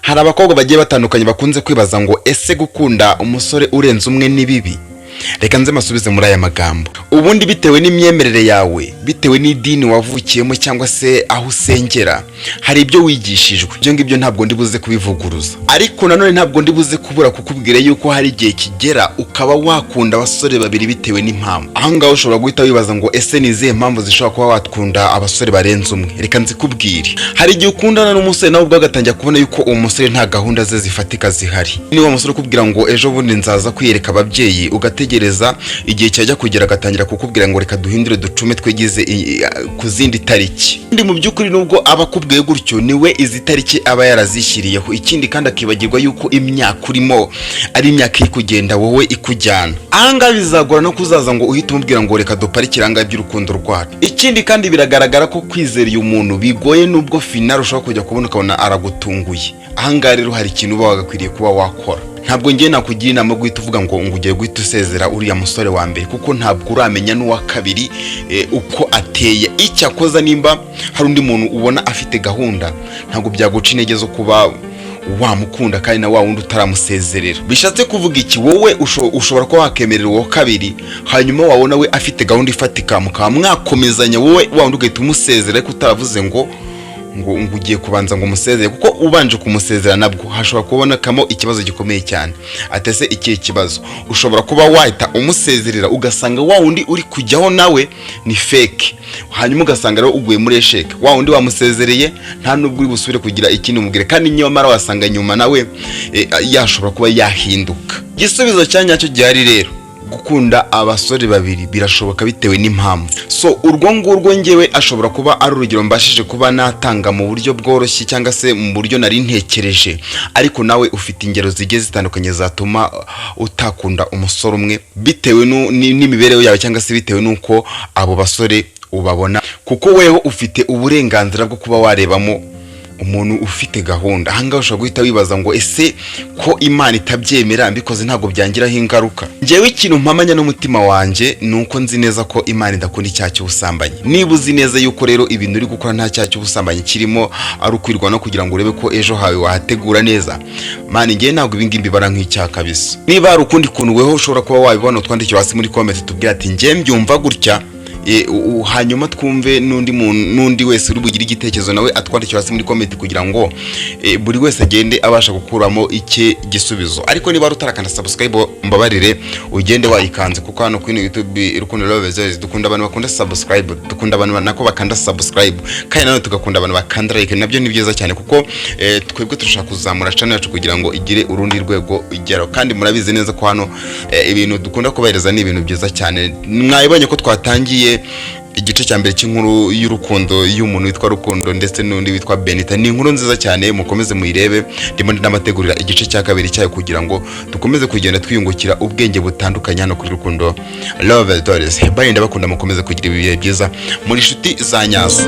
Hari abakobwa bagiye batandukanye bakunze kwibaza ngo: "Ese gukunda umusore urenze umwe ni bibi?" Reka nze masubize muri aya magambo. Ubundi bitewe n'imyemerere yawe, bitewe n'idini wavukiyemo cyangwa se aho usengera, hari ibyo wigishijwe. Ibyo ngibyo ntabwo ndi buze kubivuguruza, ariko nanone ntabwo ndi buze kubura kukubwira yuko hari igihe kigera ukaba wakunda abasore babiri bitewe n'impamvu. Aho ngaho ushobora guhita wibaza ngo: "Ese ni izihe mpamvu zishobora kuba wakunda abasore barenze umwe?" Reka nzikubwire. Hari igihe ukundana n'umusore, nawe ubwo agatangira kubona yuko uwo musore nta gahunda ze zifatika zihari. Niba umusore ukubwira ngo: "Ejo bundi nzaza kwiyereka ababyeyi," ugategereza, igihe cyajya kugera agatangira kukubwira ngo: "Reka duhindure, ducume, twegize ku zindi tariki." Kandi mu by'ukuri, nubwo aba akubwiye gutyo, niwe izi tariki aba yarazishyiriyeho. Ikindi kandi, akibagirwa yuko imyaka urimo ari imyaka iri kugenda wowe ikujyana. Ahangaha bizagora no kuzaza ngo uhite umubwira ngo: "Reka duparikire ahangaha iby'urukundo rwacu." Ikindi kandi, biragaragara ko kwizera uyu muntu bigoye, nubwo final ushobora kujya kubona ukabona aragutunguye. Ahangaha rero hari ikintu uba wagakwiriye kuba wakora. Ntabwo ngiye nakugira inama yo guhita uvuga ngo ugiye guhita usezera uriya musore wa mbere, kuko ntabwo uramenya n'uwa kabiri uko ateye. Icyakoza nimba hari undi muntu ubona afite gahunda, ntabwo byaguca intege zo kuba wamukunda kandi na wa wundi utaramusezerera. Bishatse kuvuga iki? Wowe ushobora kuba wakemerera uwo kabiri, hanyuma wabona we afite gahunda ifatika, mukaba mwakomezanya, wowe wa wundi ugahita umusezera, ariko utaravuze ngo ugiye kubanza ngo umusezere, kuko ubanje kumusezera nabwo hashobora kubonekamo ikibazo gikomeye cyane. Atese ikihe kibazo? Ushobora kuba wahita umusezerera, ugasanga wa wundi uri kujyaho nawe ni fake, hanyuma ugasanga rero uguye muri échec. Wa wundi wamusezereye, nta nubwo uri busubire kugira ikindi umubwire, kandi nyamara wasanga nyuma nawe yashobora kuba yahinduka. Igisubizo cya nyacyo gihari rero, gukunda abasore babiri birashoboka bitewe n'impamvu. So urwo ngurwo ngewe ashobora kuba ari urugero mbashije kuba natanga mu buryo bworoshye cyangwa se mu buryo nari ntekereje, ariko nawe ufite ingero zigiye zitandukanye zatuma utakunda umusore umwe bitewe n'imibereho yawe cyangwa se bitewe n'uko abo basore ubabona, kuko wewe ufite uburenganzira bwo kuba warebamo umuntu ufite gahunda. Ahangaha ushobora guhita wibaza ngo: "Ese ko Imana itabyemera, mbikoze ntabwo byangiraho ingaruka?" Ngewe ikintu mpamanya n'umutima wanjye ni uko nzi neza ko Imana idakunda icyaha cy'ubusambanyi. Niba uzi neza yuko rero ibintu uri gukora nta cyaha cy'ubusambanyi kirimo, ari ukwirwa no kugira ngo urebe ko ejo hawe wahategura neza, man, ngewe ntabwo ibi ngibi mbibara nk'icyaha kabisa. Niba hari ukundi kuntu weho ushobora kuba wabibona, utwandikira hasi muri comment, tubwire ati: "Ngewe mbyumva gutya." Hanyuma twumve n'undi muntu, n'undi wese uri bugire igitekerezo nawe atwandikira hasi muri comment, kugira ngo buri wese agende abasha gukuramo icye gisubizo. Ariko niba utarakanda subscribe, mbabarire ugende wayikanze, kuko hano kuri YouTube Rukundo Love Zoes dukunda abantu bakunda subscribe, dukunda abantu nako bakanda subscribe, kandi nanone tugakunda abantu bakanda like. Nabyo ni byiza cyane, kuko twebwe turashaka kuzamura channel yacu kugira ngo igire urundi rwego igeraho. Kandi murabizi neza ko hano ibintu dukunda kubahereza ni ibintu byiza cyane. Mwabibonye ko twatangiye igice cya mbere cy'inkuru y'urukundo y'umuntu witwa Rukundo ndetse n'undi witwa Benita. Ni inkuru nziza cyane, mukomeze muyirebe. Ndimo ndamategurira igice cya kabiri cyayo kugira ngo dukomeze kugenda twiyungukira ubwenge butandukanye hano kuri Rukundo Love Stories. Bye, ndabakunda, mukomeze kugira ibihe byiza muri inshuti za nyazo.